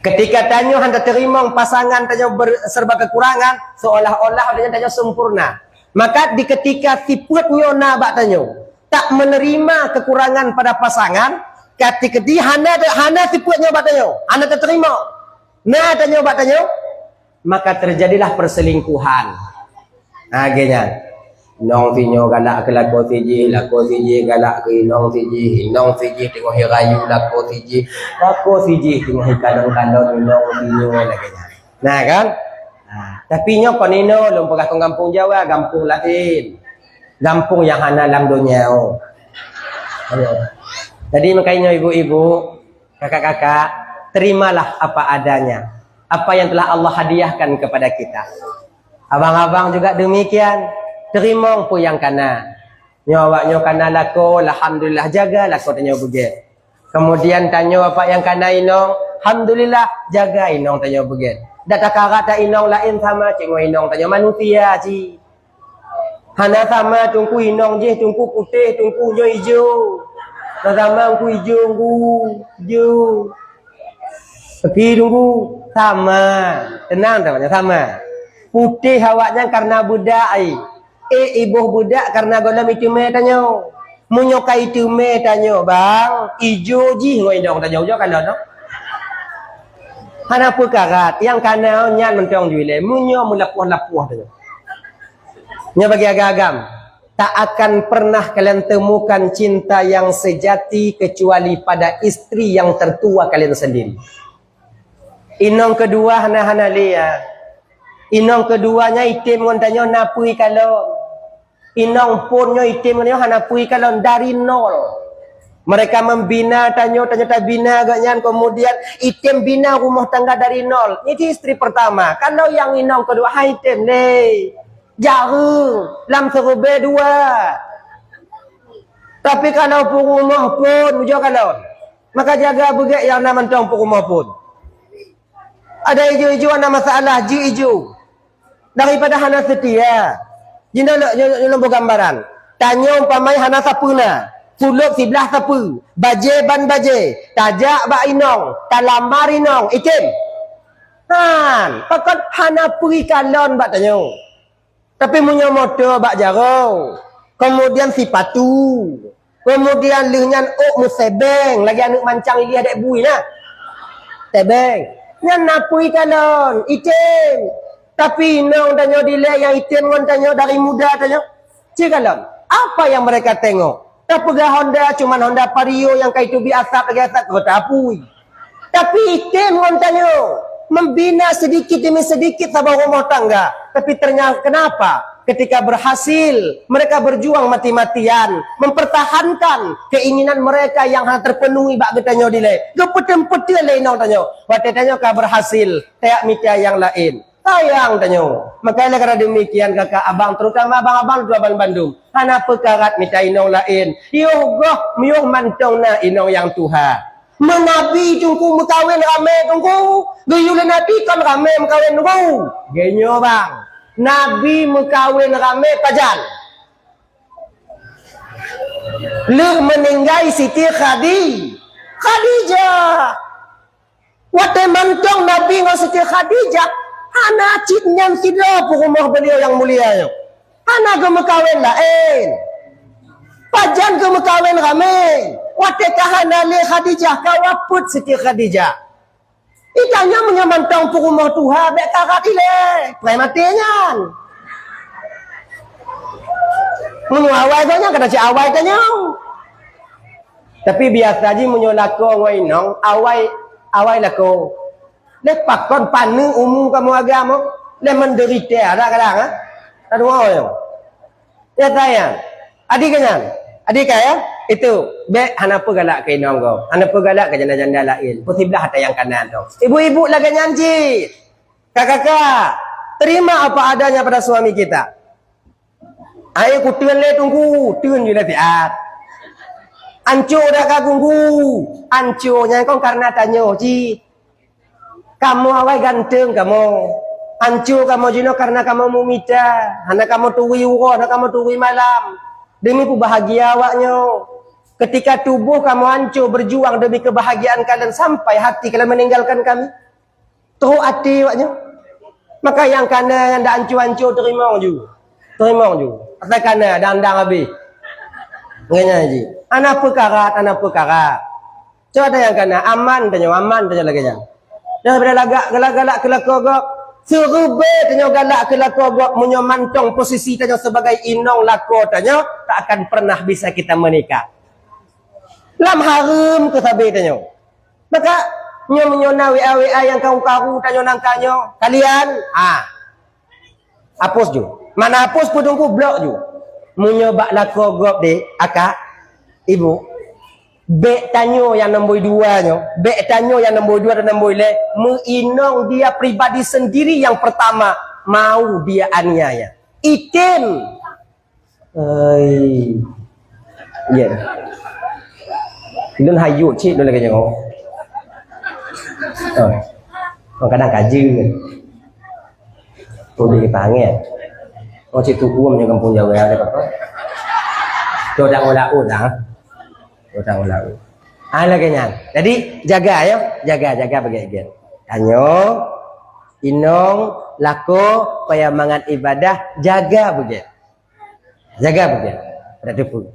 Ketika tanyoe hana teurimong pasangan tanyoe ber-, serba kekurangan, seolah-olah tanyoe sempurna. Maka di ketika sifat nyoe na bak tanyoe, tak menerima kekurangan pada pasangan, ketika di hana, hana sifat nyoe bak tanyoe, hana teurimong, na tanyoe bak tanyoe, maka terjadilah perselingkuhan. Ha, lagèe nyan. Inong sinyoe galak keu lakoe sijih, lakoe sijih galak keu inong sijih, inong sijih teungoh rayu lakoe sijih, lakoe sijih teungoh kalon-kalon inong sinyoe lagèe nyan. Nah kan? Nah, tapi nyoe kon inoe lôn peugah kon gampông Jawa, gampông laén. Gampông nyang hana lam donya. Ayo. Jadi makanya ibu-ibu, kakak-kakak, terimalah apa adanya. Apa yang telah Allah hadiahkan kepada kita. Abang-abang juga demikian, teurimong peue nyang kana. Nyoe awak nyoe kana lakoe, alhamdulillah, jaga lakoe tanyoe beugét. Kemudian tanyoe apa nyang kana inong, alhamdulillah, jaga inong tanyoe beugét. Dak takarat dak inong laén sama cit ngon inong tanyoe, manusia cit. Hana sama teungku inong jih, teungku putéh, teungku nyoe ijo. Hana sama teungku ijo, teungku ijo. Teungku sama. Tenang, sama. Putéh awaknyan karena beudak ai. Eh, iboh beudak karena gohlom iteumé tanyoe. Meunyoe ka iteumé tanyoe, bang, ijo jih ngon inong tanyoe, jo kalon, no? Hana peukarat, nyang kana nyan mantong ju ilée. Meunyoe meulapoh-lapoh tanyoe. Nyoe bagi agam-agam, tak akan pernah kalian temukan cinta yang sejati kecuali pada istri yang tertua kalian sendiri. Inong keudua hana-hana lé, ya. Inong keudua nyan item ngon tanyoe na peue kalon. Inong phon nyoe item ngon tanyoe hana peue kalon dari nol. Mereka membina tanyoe, tanyoe tabina gobnyan, kemudian item bina rumoh tangga dari nol. Itu istri pertama. Kalau yang inong keudua hai item lé. Jareueng lam siribée dua. Tapi kalau peurumoh phon, ujoe kalon. Maka jaga beugét nyang na mantong peurumoh phon. Ada ijo-ijo na masalah, ji ijo. Daripada hana seutia. Jinoe lôn, lôn, lôn beugambaran. Tanyoe umpamai hana sapeue na. Sulôb siblah sapeue. Bajée ban bajée. Tajak bak inong. Talamar inong. Item. Han, pakon hana peue kalon bak tanyoe. Tapi meunyoe moto bak jaroe, kemudian sipatu, kemudian lheueh nyan ôk meusebeng lagée aneuëk mancang ilée dek bui na. Sebeng. Nyan na peue kalon, item. Tapi inong tanyoe dilée nyang item ngon tanyoe dari muda tanyoe. Cit kalon, apa yang mereka tengok? Tapeugah Honda, cuman Honda Vario nyang ka iteubiet asap lagée asap keu gata apui. Tapi item ngon tanyoe, membina sedikit demi sedikit saboh rumoh tangga. Tapi ternyata kenapa? Ketika berhasil, mereka berjuang mati-matian mempertahankan keinginan mereka yang hana terpenuhi bak geutanyoe dilée. Geupeuteun-peuteun lé inong tanyoe. Watée tanyoe ka berhasil, tajak mita nyang laén. Sayang tanyoe. Maka lé karena demikian kakak abang, terutama abang-abang dua bandum. Hana peukarat mita inong laén. Yoh goh, miyuh mantong na inong nyang tuha. Meunabi teungku meukawen ramé teungku. Geuyue lé Nabi kon ramé meukawen teungku. Geunyoe bang. Nabi meukawen ramé pajan. Lheueh meuninggai Siti Khadi-, Khadijah. Watée mantong Nabi ngon Siti Khadijah, hana cit nyan sidroe peurumoh beuliau nyang mulia nyoe. Hana geumeukawen laén. Pajan geumeukawen ramé. Watée ka hana lé Khadijah, ka wapeuet Siti Khadijah. Itanyoe meunyoe mantong peurumoh tuha bék karat ilée, preh maté nyan. Meunyoe awai gobnyan ka na cit awai tanyoe. Tapi biasa jih meunyoe lakoe ngon inong, awai, awai lakoe. Lé pakon paneuk umu kamoe agam, lé menderita kadang-kadang, ha? Aduh, oh, ya. Ya sayang. Adik ka nyan. Adik ka ya? Itu, bék hana peugalak keu inong gob. Hana peugalak keu janda-janda laén. Peusiblah ata nyang kana tu. Ibu-ibu lagée nyan cit. Kakak-kakak, terima apa adanya pada suami kita. Ai kuteun lé teungku, teun ju lé siat. Anco dak ka gunggu, anco nyan kon karena tanyoe cit. Kamoe awai ganteng kamoe. Anco kamoe jinoe karena kamoe meumita, hana kamoe turi uroe, hana kamoe turi malam. Demi peubahagia awaknyoe. Ketika tubuh kamoe anco berjuang demi kebahagiaan kalian sampai hati kalian meninggalkan kami. Trok até awaknyoe. Maka nyang kana nyang dak anco-anco teurimong ju. Teurimong ju. Asai kana dang-dang habéh. Ngon nyan ji. Hana peukarat, hana peukarat. Cok ata nyang kana, aman tanyoe, aman tanyoe lagée nyan. Daripada lagak, galak-galak keu lakoe gob. Siribée tanyoe galak keu lakoe gob, meunyoe mantong posisi tanyoe sebagai inong lakoe tanyoe, tak akan pernah bisa kita menikah. Lam hareuem keu sabe tanyoe. Maka, nyoe meunyoe na W A W A nyang karu-karu tanyoe nangka nyoe, kalian, ah, hapus ju. Mana hapus peudungku blok ju. Meunyoe bak lakoe gob deh, akak, ibu. Bèk tanyoe nyang nombor dua nyoe, bèk tanyoe nyang nombor dua dan nombor lhèe, meuinong dia pribadi sendiri yang pertama mau dia aniaya. Item. Ai. Ya. Lôn hayok cit lôn lagèe nyoe. Oh. Kadang-kadang kajeut. Tuléh panggil. Oh, cit tu'uem nyang gampông Jawa ada apa? Tuh dak ulah udah. Tuh dak ulah. Ah, lagèe nyan. Jadi, jaga ya, jaga, jaga beugèt-gèt. Tanyoe, inong, lakoe, payah mangat ibadah, jaga beugèt. Jaga beugèt. Ada teupeu.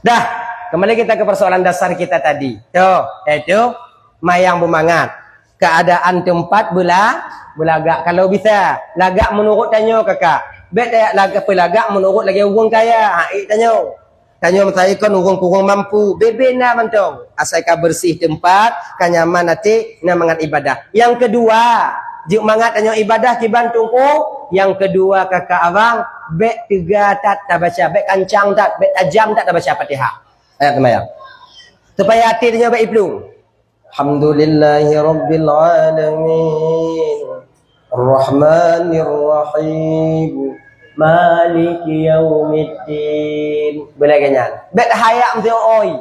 Dah, kembali kita ke persoalan dasar kita tadi. Tuh, yaitu mayang beumangat. Keadaan teumpat beula-, beulagak kalau bisa. Lagak meunurot tanyoe kakak. Bèk tajak lagak, peulagak meunurot lagèe ureueng kaya. Ha, ék tanyoe. Tanyoe meusaikon ureueng kurang mampu. Bèk-bèk na mantong. Asai ka beureuséh teumpat, ka nyaman até, na mangat ibadah. Nyang keudua, jeuet mangat tanyoe ibadah kiban teungku. Nyang keudua kakak abang, bèk teuga that tabaca, bèk kancang that, bèk tajam that tabaca Fatihah. Ayat seumayang. Supaya até tanyoe bèk iplueng. Alhamdulillahirabbil alamin. Arrahmanirrahim. Maliki yaumiddin. Beulagèe nyan. Bèk hayam sioi.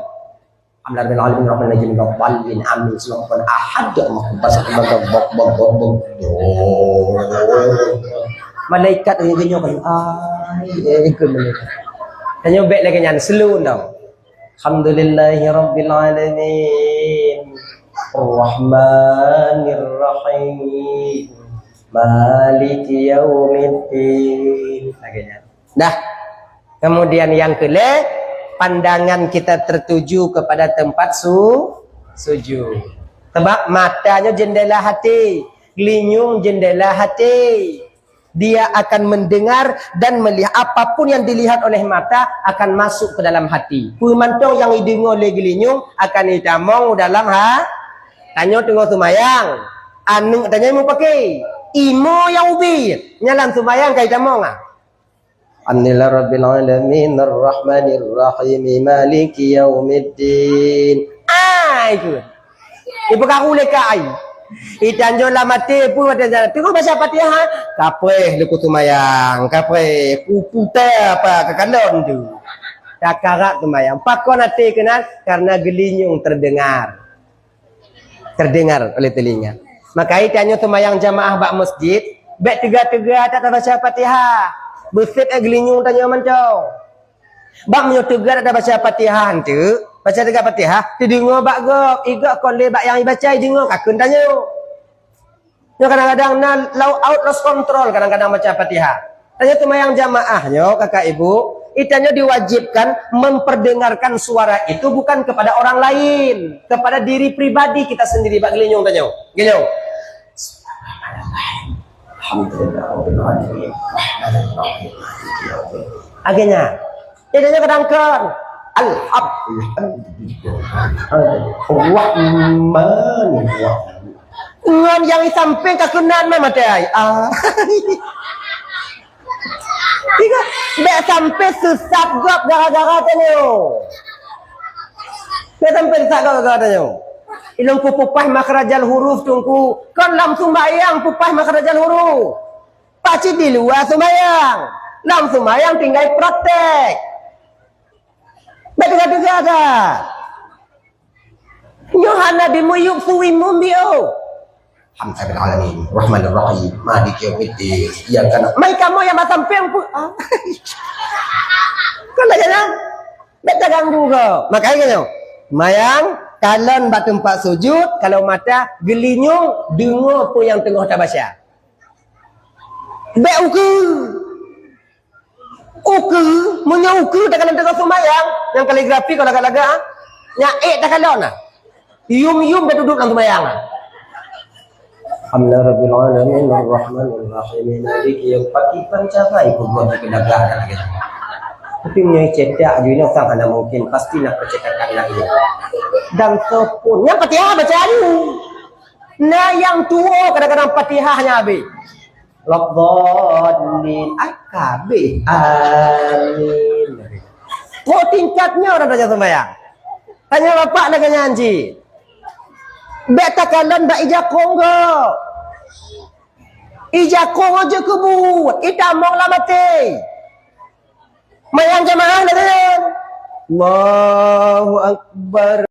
Alhamdulillahirabbil alamin, arrahmanirrahim, waladdallin, amin. Silakan ahad, ya Allah. Bok, bok, bok, bok. Malaikat hanya genyok kan. Ai, eh, ikut malaikat. Tanyoe bèk lagèe nyan, slow down. Alhamdulillahirabbil alamin. Arrahmanirrahim. Maliki yaumiddin. Lagèe nyan. Dah. Kemudian yang kelima, pandangan kita tertuju kepada tempat su-, sujud. Sebab mata nyoe jendela hati, geulinyueng jendela hati. Dia akan mendengar dan melihat, apapun yang dilihat oleh mata akan masuk ke dalam hati. Peue mantong nyang ideungoe lé geulinyueng akan itamong dalam ha-, tanyoe teungoh seumayang. Aneuk tanyoe meupaké. Imo nyang ubit, nyan lam seumayang ka itamong ah. Alhamdulillah rabbil alamin, arrahmanir rahim, maliki yaumiddin. Ai tu. Ibu karu leka ai. Itanjong lam até pun ada jalan. Tengok baca Fatihah. Kapreh luku seumayang. Kapreh. Puputa apa kekalon tu. Takarak seumayang. Pakon até keunan? Karena geulinyueng terdengar. Terdengar oleh telinga. Maka tanyoe seumayang jamaah bak masjid, bèk teuga-teuga that tabaca Fatihah. Beusép eh geulinyueng tanyoe mantong. Bak meunyoe teuga that tabaca Fatihah eunteuk, baca teuga Fatihah, teudeungoe bak gob, igob kon lé bak nyang ibaca ideungoe ka kheun tanyoe. Nyoe kadang-kadang na loud out lost control kadang-kadang baca Fatihah. Tanyoe seumayang jamaah nyoe, kakak ibu, itanyoe diwajibkan memperdengarkan suara itu bukan kepada orang lain, kepada diri pribadi kita sendiri bak geulinyueng tanyoe. Geulinyueng. Alhamdulillah, rabbil alamin. Akhirnya, itanyoe kadang-kadang, Alhamdulillah. Rahmanirrahim. Ngon nyang di sampéng ka keunan mah maté ai. Ah. Tiga, bèk sampé seusat gob gara-gara tanyoe. Bèk sampé seusat gob gara-gara tanyoe. Ilôn kupeupah makhrajal huruf teungku. Kon lam sumbayang peupah makhrajal huruf. Pacit di luwa sumbayang. Lam sumbayang tinggai praktek. Bèk teuga-teuga that. Nyoe hana dimiyueb suwi mumbio. Alhamdulillahirabbil alamin, rahmanirrahim, maliki yaumiddin. Iyyaka na-, mai kamoe nyang bak sampéng pu-, ah. Kan lagèe nyan. Bèk taganggu keu. Makanya nyoe, mayang, kalon bak teumpat sujud, kalau mata geulinyueng, deungoe peue nyang teungoh tabaca. Bèk ukeue. Ukeue, meunyoe ukeue takalon teungoh seumayang, nyang kaligrafi kon lagak-lagak, ah. Nyan ék takalon, ah. Yum-yum dah duduek lam seumayang, ah. Alhamdulillahirabbil alamin, arrahmanirrahim, maliki yaum-, paki pancabai pun buat di kedagang lagi. Tapi meunyoe cetak ju inoe sang hana mungkin, pasti na percetakan lagi. Dan soe pun, nyang Fatihah baca aju. Na nyang tuwoe kadang-kadang Fatihah nyan habéh. Waladdallin. Ai, ka habéh. Amin. Kok tingkat nyoe orang baca sembahyang? Tanyong bapak lagèe nyan cit. Bèk takalon bak ija kong gob. Ija kong jeuet keubuet, itamong lam até. Manyang jamaah lagèe nyan. Allahu Akbar.